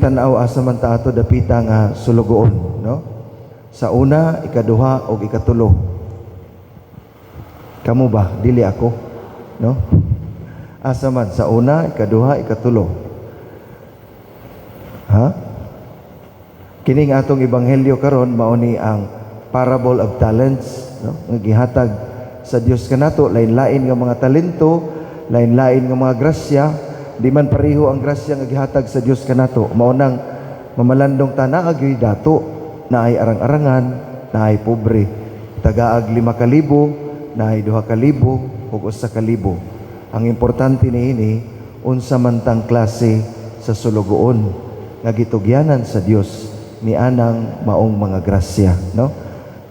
pagtan-aw, asa man ta ato dapita nga sulugoon, no? Sa una, ikaduha ug ikatulo. Kamo ba? Dili ako, no? Asa man sa una, ikaduha, ikatulo? Ha? Kining atong ebanghelyo karon mao ni ang parable of talents, no? Nga gihatag sa Dios kanato lain-lain nga mga talento, lain-lain nga mga grasya. Di man pareho ang grasya nga gihatag sa Dios kanato. Mao nang mamalandong ta, naa gyoy dato, naay arang-arangan, naay pobre. Tagaag 5,000, naay 2,000 ug 1,000. Ang importante niini, unsa man tang klase sa sulugoon nga gitugyanan sa Dios ni anang maong mga grasya, no?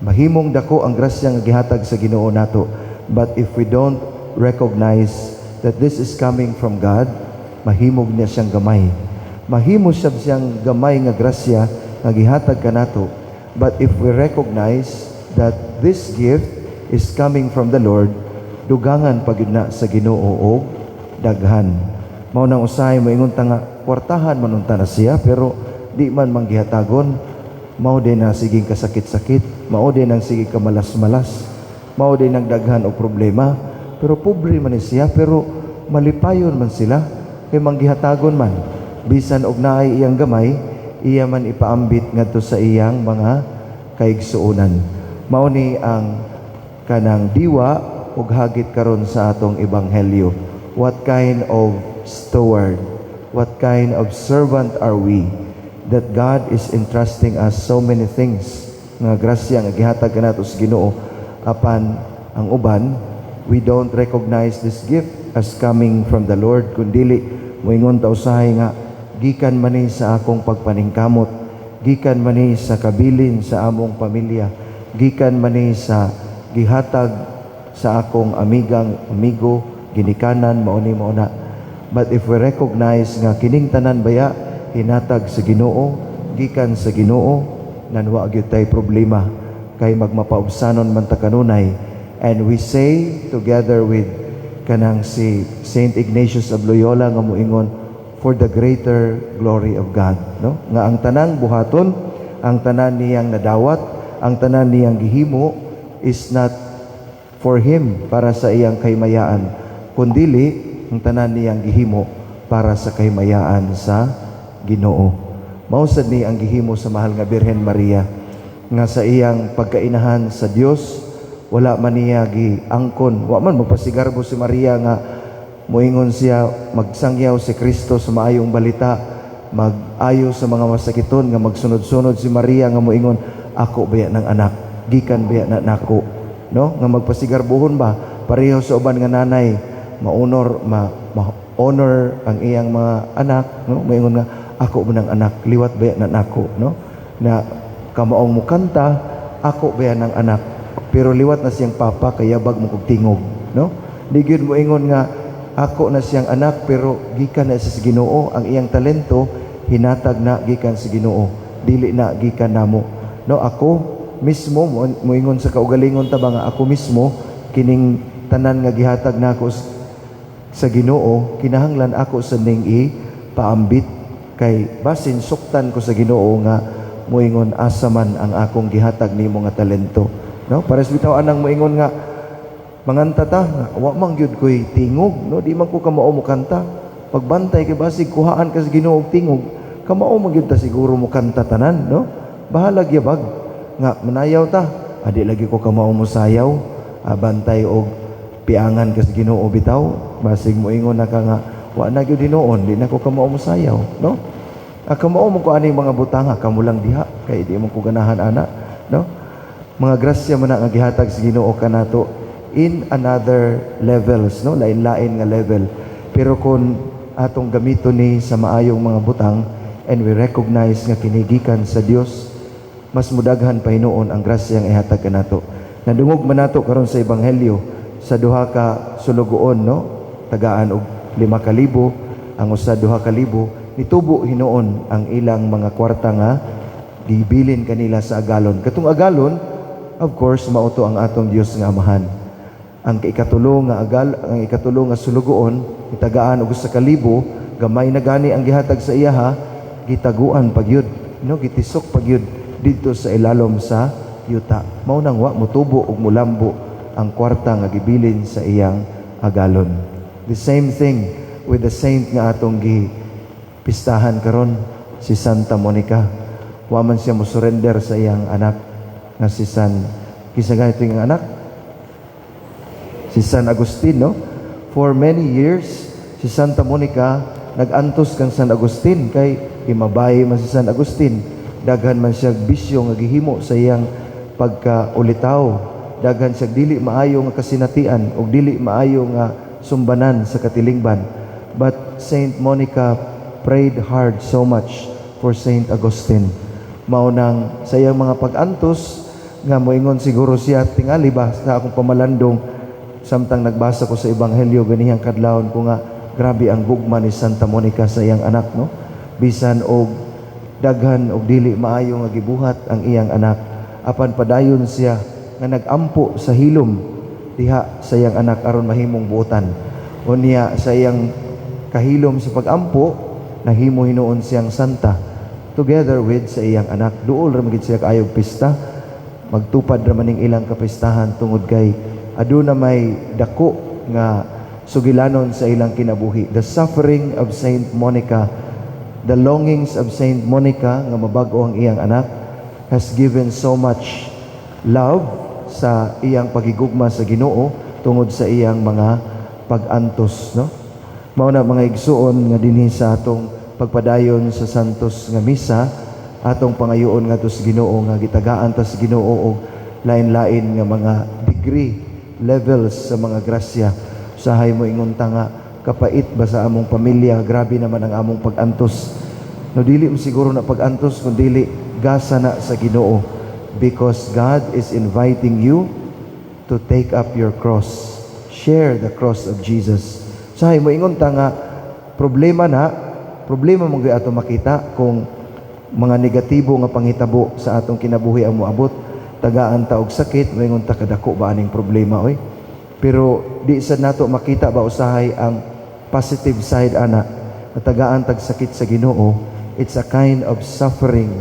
Mahimong dako ang grasya nga gihatag sa Ginoo nato, but if we don't recognize that this is coming from God, mahimog niya siyang gamay. Mahimo siya siyang gamay nga grasya nga gihatag kanato, but if we recognize that this gift is coming from the Lord, dugangan pa gyud na sa Ginoo og daghan. Mao nang usahay moingon ta nga kwartahan man unta na siya, pero di man manggihatagon. Mao din na siging kasakit-sakit, mao din ang sige kamalas-malas, mao din ang daghan og problema, pero pobre man ni siya, pero malipayon man sila kay manggihatagon man. Bisan og naay iyang gamay, iya man ipaambit ngadto sa iyang mga kaigsuonan. Mao ni ang kanang diwa ug hagit karon sa atong ebanghelyo. What kind of steward, what kind of servant are we that God is entrusting us so many things nga grasya nga gihatag kanato sa Ginoo, apan ang uban, we don't recognize this gift as coming from the Lord, kundili moingon ta usahay nga gikan man ni sa akong pagpaningkamot, gikan man ni sa kabilin sa among pamilya, gikan man ni sa gihatag sa akong amigang amigo, ginikanan, mao ni mao na. But if we recognize nga kining tanan baya hinatag sa Ginoo, gikan sa Ginoo, nan wa gyud tay problema kay magmapaubsanon man ta kanunay. And we say together with kanang si Saint Ignatius of Loyola nga moingon, "For the greater glory of God," no? Nga ang tanang buhaton, ang tanan niyang nadawat, ang tanan niyang gihimo is not for him, para sa iyang kahimayaan, kundili ang tanan niyang gihimo para sa kahimayaan sa Ginoo. Mao sad ni ang gihimo sa mahal nga Birhen Maria nga sa iyang pagkainahan sa Dios, wala man niya giangkon. Wa man magpasigarbo si Maria nga moingon siya magsangyaw si Kristo sa maayong balita, mag-ayo sa mga masakiton, nga magsunod-sunod si Maria nga moingon, "Ako baya ng anak, gikan baya na nako," no? Nga magpasigarbohon ba, pareho sa uban nga nanay, ma-honor, ma-honor ang iyang mga anak, no? Moingon nga, "Ako ba ng anak, liwat baya na nako," no? Na kamaong mukanta, "Ako baya ng anak," pero liwat na siyang papa kay yabag mo kog tingog, no? Di gyud moingon nga ako na siyang anak, pero gikan na sa Ginoo ang iyang talento, hinatag na gikan sa Ginoo, dili na gikan namo, no? Ako mismo moingon sa kaugalingon ta ba nga ako mismo, kining tanan nga gihatag nako sa Ginoo, kinahanglan ako sa ning i paambit kay basin suktan ko sa Ginoo nga moingon, "Asa man ang akong gihatag nimo nga talento?" No? Pares bitaw anang moingon nga manganta ta nga wa man gyud koy tingog, no? Di man ko kamao mo kanta. Pagbantay kay basig kuhaan ka sa Ginoo og tingog, kamao man gyud ta siguro mo kanta tanan, no? Bahalag yabag nga manayaw ta, adi lagi ko kamao mo sayaw. Bantay og piangan ka sa Ginoo bitaw, basig moingon na ka nga wa na gyud hinuon, di na ko kamao mo sayaw, no? Kamao mo ko ani mga butanga, kamo lang diha kay di mo ko ganahan ana, no? Mga grasya man na nga gihatag sa Ginoo kanato in another levels, no? Lain-lain nga level, pero kung atong gamiton ni sa maayong mga butang and we recognize nga kini gikan sa Dios, mas mudaghan pa hinuon ang grasya nga ihatag kanato. Nadungog man nato karon sa ebanghelyo sa duha ka sulugoon, no? Tagaan og 5,000, ang usa 2,000. Nitubo hinuon ang ilang mga kwarta nga gibilin kanila sa agalon. Katong agalon, of course, mao to ang atong Dios nga Amahan. Ang ikatulo nga agal, ang ikatulo nga sulugoon, itagaan og 1,000, gamay na gani ang gihatag sa iyaha. gitaguan pagyud, no, gitisok pagyud didto sa ilalom sa yuta. Mao nang wa motubo ug mulambo ang kwarta nga gibilin sa iyang agalon. The same thing with the saint nga atong gi pistahan karon, si Santa Monica. Wa man siya mo surrender sa iyang anak nga si San, kinsa ganito yung anak? Si San Agustin, no? For many years, si Santa Monica nag-antos kang San Agustin kay imabay man si San Agustin. Daghan man siya bisyo nga gihimo sa iyang pagkaulitaw. Daghan siya dili maayo nga kasinatian ug dili maayo nga sumbanan sa katilingban. But Saint Monica prayed hard so much for Saint Augustine. Mao nang sa iyang mga pag-antos nga moingon siguro siya, tingali ba sa akong pamalandong samtang nagbasa ko sa Ebanghelyo ganihang kadlawon ko, nga grabe ang gugma ni Santa Monica sa iyang anak, no, bisan og daghan og dili maayo nga gibuhat ang iyang anak, apan padayon siya nga nagampo sa hilom diha sa iyang anak aron mahimong buotan. Unya sa iyang kahilom sa pagampo, nahimo hinuon siyang santa together with sa iyang anak. Duol ra man gid siya kaayog pista, magtupad ra man ning ilang kapistahan tungod kay aduna may dako nga sugilanon sa ilang kinabuhi. The suffering of Saint Monica, the longings of Saint Monica nga mabago ang iyang anak, has given so much love sa iyang pagigugma sa Ginoo tungod sa iyang mga pag-antos, no? Mao na, mga igsuon, nga dinhi sa atong pagpadayon sa Santos nga Misa, atong pangayoon ngadto sa Ginoo nga gitagaan ta sa Ginoo og lain-lain nga mga degree levels sa mga grasya. Usahay mo ingon ta nga kapait ba sa among pamilya, grabe naman ang among pag-antos. No, dili mo siguro na pag-antos kun dili gasa na sa Ginoo, because God is inviting you to take up your cross. Share the cross of Jesus. Usahay mo ingon ta nga problema na, problema mo gyud ato makita kung mga negatibo nga panghitabo sa atong kinabuhi ang moabot. Tagaan ta og sakit, moingon ta, "Kadako ba aning problema oy?" Pero di sa nato makita ba usahay ang positive side ana, natagaan tag sakit sa Ginoo, it's a kind of suffering,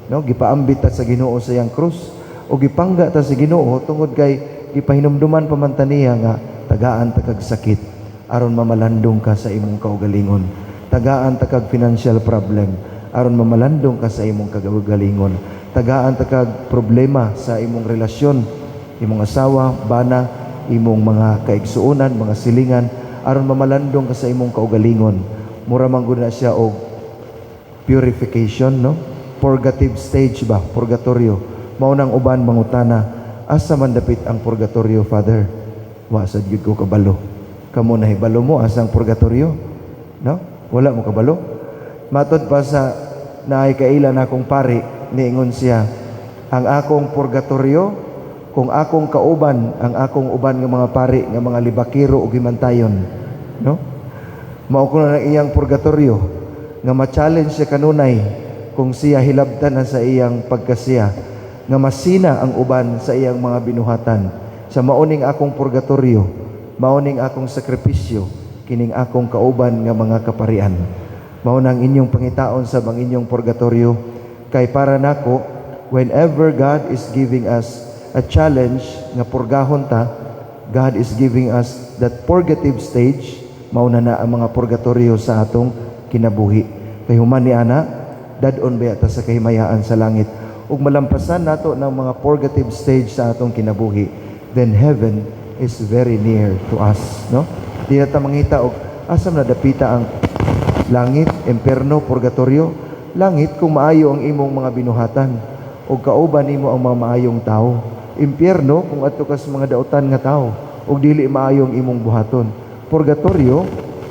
no? Gipaambit ta sa Ginoo sa iyang krus o gipangga ta sa Ginoo tungod kay gipahinumduman pa man ta niya nga tagaan ta kag sakit aron mamalandong ka sa imong kaugalingon, tagaan ta kag financial problem aron mamalandong ka sa imong kagaugalingon, tagaan ta kag problema sa imong relasyon, imong asawa, bana, imong mga kaigsuonan, mga silingan, aron mamalandong ka sa imong kaugalingon. Mura man gud na siya og purification, no? Purgative stage ba, purgatorio. Mao nang uban mangutana, "Asa man dapit ang purgatorio, Father? Wa sad gyud ko kabalo." Kamo, nahibalo mo asang purgatorio, no? Wala mo kabalo. Matod pa sa naay kaila na akong pari, niingon siya, "Ang akong purgatorio kung akong kauban ang akong uban nga mga pari nga mga libakiro ug himantayon," no? Mao kuno ang iyang purgatorio, nga ma-challenge siya kanunay kung siya hilabtan na sa iyang pagkasiya, nga masina ang uban sa iyang mga binuhatan. Sa mauning akong purgatorio, mauning akong sakripisyo, kining akong kauban nga mga kaparian. Mao nang inyong pangitaon sa bang inyong purgatorio, kay para nako, whenever God is giving us a challenge nga purgahon ta, God is giving us that purgative stage. Mao na na ang mga purgatorio sa atong kinabuhi. Kay human ni ana, dad-on baya ta sa kahimayaan sa langit. Ug malampasan nato ng mga purgative stage sa atong kinabuhi, then heaven is very near to us, no? Di na ta mangita og asa man na dapita ang langit, imperno, purgatorio. Langit kung maayo ang imong mga binuhatan ug kauban nimo ang mga maayong tao. Impyerno kung adto ka sa mga dautan nga tao ug dili maayo ang imong buhaton. Purgatorio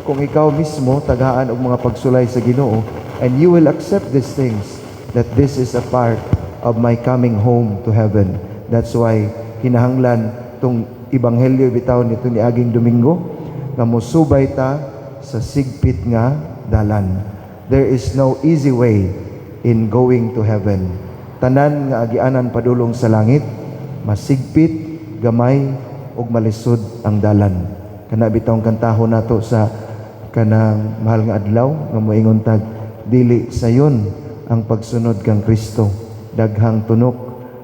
kung ikaw mismo tagaan og mga pagsulay sa Ginoo and you will accept these things, that this is a part of my coming home to heaven. That's why kinahanglan tong ebanghelyo bitaw nito ni aging Domingo nga mosubay ta sa sigpit nga dalan. There is no easy way in going to heaven. Tanan nga agianan padulong sa langit, masigpit, gamay ug malisod ang dalan. Kana bitawng kantahon nato sa kanang mahal nga adlaw nga moingon tag, Dili sayon ang pagsunod kang Kristo. Daghang tunok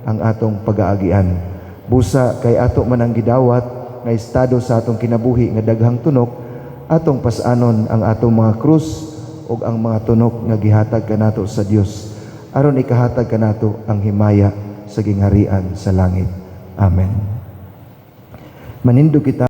ang atong pagaagian. Busa kay ato man ang gidawat nga estado sa atong kinabuhi nga daghang tunok, atong pasanon ang atong mga krus ug ang mga tunok nga gihatag kanato sa Dios aron ikahatag kanato ang himaya sa gingharian sa langit. Amen. Manindog kita.